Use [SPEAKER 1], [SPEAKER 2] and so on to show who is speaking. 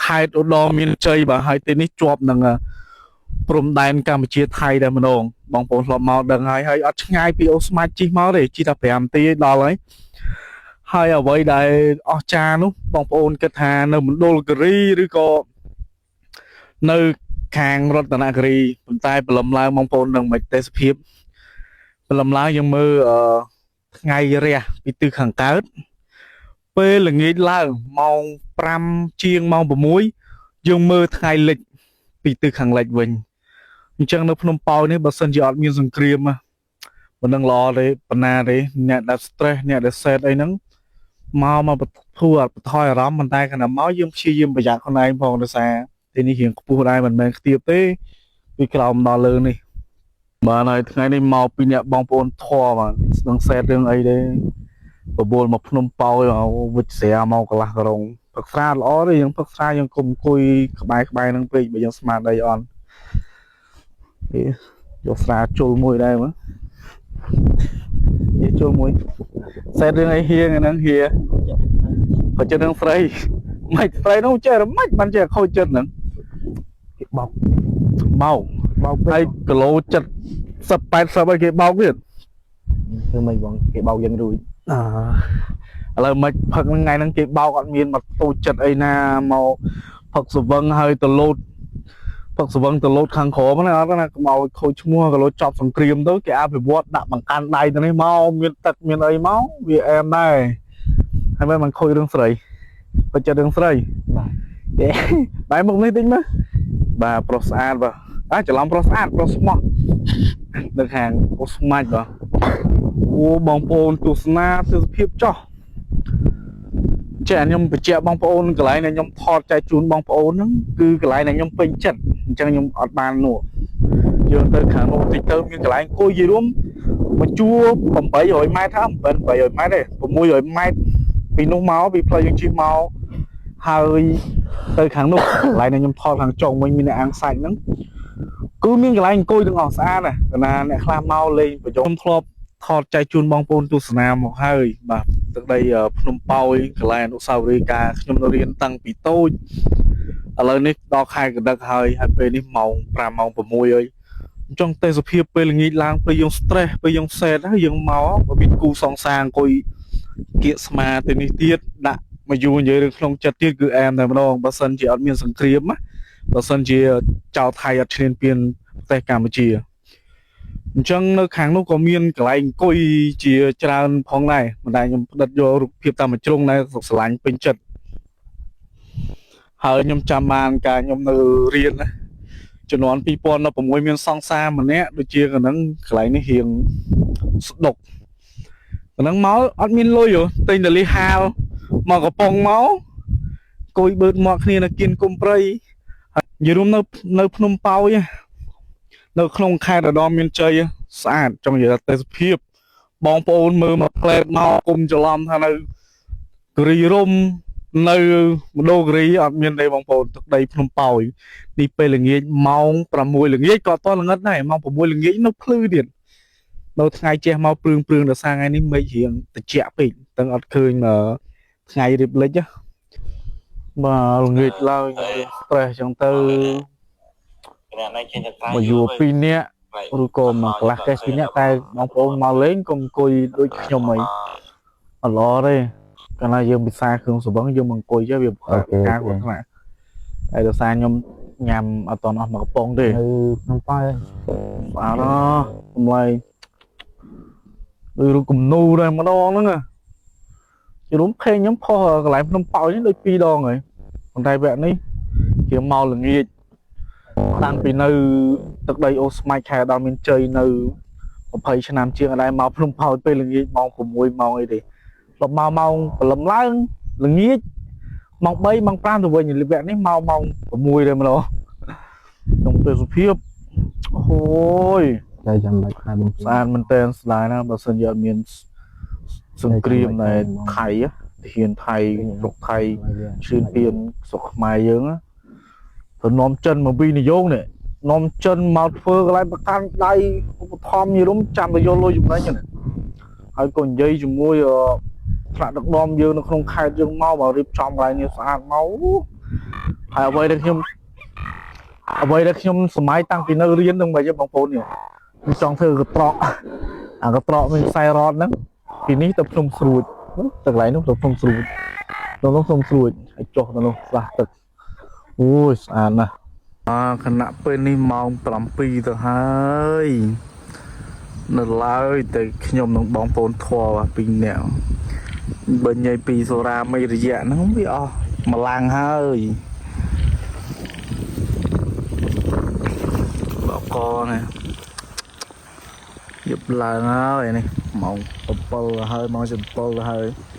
[SPEAKER 1] ខេត្តឧត្តរមានជ័យបាទហើយទីនេះជាប់នឹងព្រំដែនកម្ពុជាថៃតែម្ដងបងប្អូនធ្លាប់មកដឹងហើយហើយអត់ឆ្ងាយពីអូស្មាច់ជិះមកទេជិះតែ5នាទីដល់ហើយហើយអ្វីដែលអស្ចារ្យនោះបងប្អូនគិតថានៅមណ្ឌលគិរីឬក៏នៅខាងរតនគិរីប៉ុន្តែព្រលឹមឡើងបងប្អូននឹងមិនទេសភាពព្រលឹមឡើងយើងមើលអឺថ្ងៃរះពីទិសខាងកើតពេលល្ងាចឡើងម៉ោង5ជាងម៉ោង6យើងមើលថ្ងៃលិចពីទិសខាងលិចវិញអញ្ចឹងនៅភ្នំប៉ោយនេះបើសិនជាអត់មានសង្គ្រាមណាមិននឹងល្អទេបណ្ណាទេអ្នកដែល stress អ្នកដែល sad អីហ្នឹងមកមកបធូរបន្ថយអារម្មណ៍ប៉ុន្តែខណៈមកយើងព្យាយាមប្រយ័ត្នខ្លួនឯងផងដោយសារទីនេះរៀងខ្ពស់ដែរមិនមែនខ្ទាបទេពីក្រោមដល់លើនេះបាទហើយថ្ងៃនេះមកពីអ្នកបងប្អូនធរបាទស្ដឹងសេតរឿងអីទេបបួលមកភ្នំប៉ោយមកវិចស្រាមកកន្លះក្រុងផឹកស្រាល្អទេយើងផឹកស្រាយើងគុំអង្គុយក្បែរក្បែរហ្នឹងពេកបើយើងស្មារតីអន់នេះយកស្រាជុលមួយដែរមើលនេះជុលមួយសេតរឿងអីហៀងហ្នឹងហៀខូចចិត្តរឿងស្រីមិនស្រីនោះចេះរមិនបានចេះខូចចិត្តហ្នឹង
[SPEAKER 2] គេបោក
[SPEAKER 1] បោក
[SPEAKER 2] បោក
[SPEAKER 1] ហើយគីឡូ70 80ឲ្យគេបោកទៀត
[SPEAKER 2] គឺមិនបងគេបោកយើងរួច
[SPEAKER 1] អឺឥឡូវមិនផឹកហ្នឹងថ្ងៃហ្នឹងគេបោកអត់មានមកទូចចិត្តអីណាមកផឹកស្វឹងហើយទៅលោតផឹកស្វឹងទៅលោតខាងក្រោមហ្នឹងអត់ណាកុំឲ្យខូចឈ្មោះក៏លោតចប់សង្គ្រាមទៅគេអភិវឌ្ឍដាក់បង្កាន់ដៃទៅនេះមកមានទឹកមានអីមកវាអែមដែរហើយមិនខូចរឿងស្រីខូចចិត្តរឿងស្រី
[SPEAKER 2] បាទ
[SPEAKER 1] បែរមុខនេះតិចមើលបាទប្រុសស្អាតបាទអាច្រឡំប្រុសស្អាតប្រុសស្មោះនៅខាងអូស្មាច់បាទអូបងប្អូនទស្សនាទស្សនភាពចោះចេះខ្ញុំបញ្ជាក់បងប្អូនកន្លែងដែលខ្ញុំថតចែកជូនបងប្អូនហ្នឹងគឺកន្លែងដែលខ្ញុំពេញចិត្តអញ្ចឹងខ្ញុំអត់បាននោះយើងទៅខាងនោះតិចទៅមានកន្លែងអង្គុយយីរួមមកជួរ800ម៉ែត្រថាមិន800ម៉ែត្រទេ600ម៉ែត្រពីនោះមកពីផ្លូវយើងជិះមកហើយទៅខាងនោះកន្លែងដែលខ្ញុំថតខាងចុងវិញមានអ្នកអាំងសាច់ហ្នឹងគឺមានកន្លែងអង្គុយទាំងអស់ស្អាតណាស់កាលណាអ្នកខ្លះមកលេងប្រយមធ្លាប់ថតចែកជូនបងប្អូនទស្សនាមកហើយបាទទឹកដីភ្នំប៉ោយកន្លែងអនុស្សាវរីយ៍ការខ្ញុំនៅរៀនតាំងពីតូចឥឡូវនេះដល់ខែកដឹកហើយហើយពេលនេះម៉ោង5ម៉ោង6ហើយអញ្ចឹងទេសភាពពេលល្ងាចឡើងពេលយើង stress ពេលយើង sad ហើយយើងមកបើមានគូសង្សារអង្គុយគៀកស្មាទៅនេះទៀតដាក់មកយូរនិយាយរឿងក្នុងចិត្តទៀតគឺអែមតែម្ដងបើសិនជាអត់មានសង្គ្រាមណាបើសិនជាចៅថៃអត់ឈ្លានពានប្រទេសកម្ពុជាអញ្ចឹងនៅខាងនោះក៏មានកន្លែងអង្គុយជាច្រើនផងដែរមិនដែលខ្ញុំផ្ដិតយករូបភាពតាមមួយជ្រុងដែរស្រឡាញ់ពេញចិត្តហើយខ្ញុំចាំបានកាលខ្ញុំនៅរៀនណាជំនាន់2016មានសង្សារម្នាក់ដូចជាកណ្ដឹងកន្លែងនេះរៀងស្ដុកកណ្ដឹងមកអត់មានលុយហ៎ទិញតែលីហាលមកកំប៉ុងមកអង្គុយបឺតមាត់គ្នានៅគៀនគុំព្រៃហើយនិយាយរួមនៅនៅភ្នំប៉ោយណានៅក្នុងខេត្តឧត្តរមានជ័យស្អាតចង់និយាយថាទេសភាពបងប្អូនមើលមកផ្លែតមកគុំច្រឡំថានៅគិរីរម្យនៅមណ្ឌលគិរីអត់មានទេបងប្អូនទឹកដីភ្នំប៉ោយនេះពេលល្ងាចម៉ោង6ល្ងាចក៏អត់តល្ងិតដែរម៉ោង6ល្ងាចនៅភ្លឺទៀតនៅថ្ងៃជះមកព្រឿងព្រឿងដោយសារថ្ងៃនេះមេឃរៀងត្រជាក់ពេកទាំងអត់ឃើញថ្ងៃរៀបលិចណាបាទល្ងាចឡើងយើង stress ចឹងទៅ
[SPEAKER 3] អ្នកនេះចេញទៅក្រៅ
[SPEAKER 1] មកយួរ2នាក់ឬក៏មកកន្លះកេះ2នាក់តែបងប្អូនមកលេងកុំអង្គុយដូចខ្ញុំអីអត់ល្អទេកាលណាយើងពិសាគ្រឿងស្រវឹងយើងមកអង្គុយចេះវាការគ្រោះថ្នាក់តែដោយសារខ្ញុំញ៉ាំអត់តន់អស់មកកំប៉ុងទេ
[SPEAKER 2] នៅក្នុងប៉ោយ
[SPEAKER 1] ស្អាតណាស់តម្លៃដូចរូបគំនូរដែរម្ដងហ្នឹងណាជារួមភេងខ្ញុំផុសកន្លែងភ្នំប៉ោយនេះដូច2ដងហើយប៉ុន្តែវគ្គនេះជាមកល្ងាចតាំងពីនៅទឹកដីអូស្មាច់ខែដល់មានជ័យនៅ20ឆ្នាំជាងអត់ដែរមកភ្នំប៉ោយពេលល្ងាចម៉ោង6ម៉ោងអីទេដល់មកម៉ោងព្រលឹមឡើងល្ងាចម៉ោង3ម៉ោង5ទៅវិញវគ្គនេះមកម៉ោង6ដែរម្ដងក្នុងទេសភាពអូយ
[SPEAKER 2] តែចាំបាច់ខែបង
[SPEAKER 1] ស្អាតមែនតើស្ដាយណាស់បើសិនជាអត់មានសង្គ្រាមដែលថៃទាហានថៃស្រុកថៃឈ្លានពានស្រុកខ្មែរយើងណាទៅនាំចិនមកវិនិយោគនេះនាំចិនមកធ្វើកន្លែងប្រកាន់ដៃឧបត្ថម្ភយរុំចាំទៅយកលុយចំណេញហ្នឹងហើយក៏និយាយជាមួយថ្នាក់ដឹកនាំយើងនៅក្នុងខេត្តយើងមកបើរៀបចំកន្លែងនេះស្អាតមក ហើយអ្វីដែលខ្ញុំអ្វីដែលខ្ញុំសម័យតាំងពីនៅរៀនហ្នឹងបើបងប្អូននេះខ្ញុំចង់ធ្វើកត្រកអាកត្រកមានខ្សែរ៉តហ្នឹងពីនេះទៅភ្នំស្រួចទៅកន្លែងនោះទៅភ្នំស្រួចទៅនោះភ្នំស្រួចហើយចុះទៅនោះស្លាស់ទឹកអូយស្អាតណាស់អាខណៈពេលនេះម៉ោង7ទៅហើយនៅឡើយតែខ្ញុំនិងបងប្អូនធွာពីរនាក់បើនិយាយពីសូរាមីរយៈហ្នឹងវាអស់ម្លាំងហើយបកនេះយប់ឡើងហើយនេះម៉ោង7ហើយម៉ោង7ហើយ។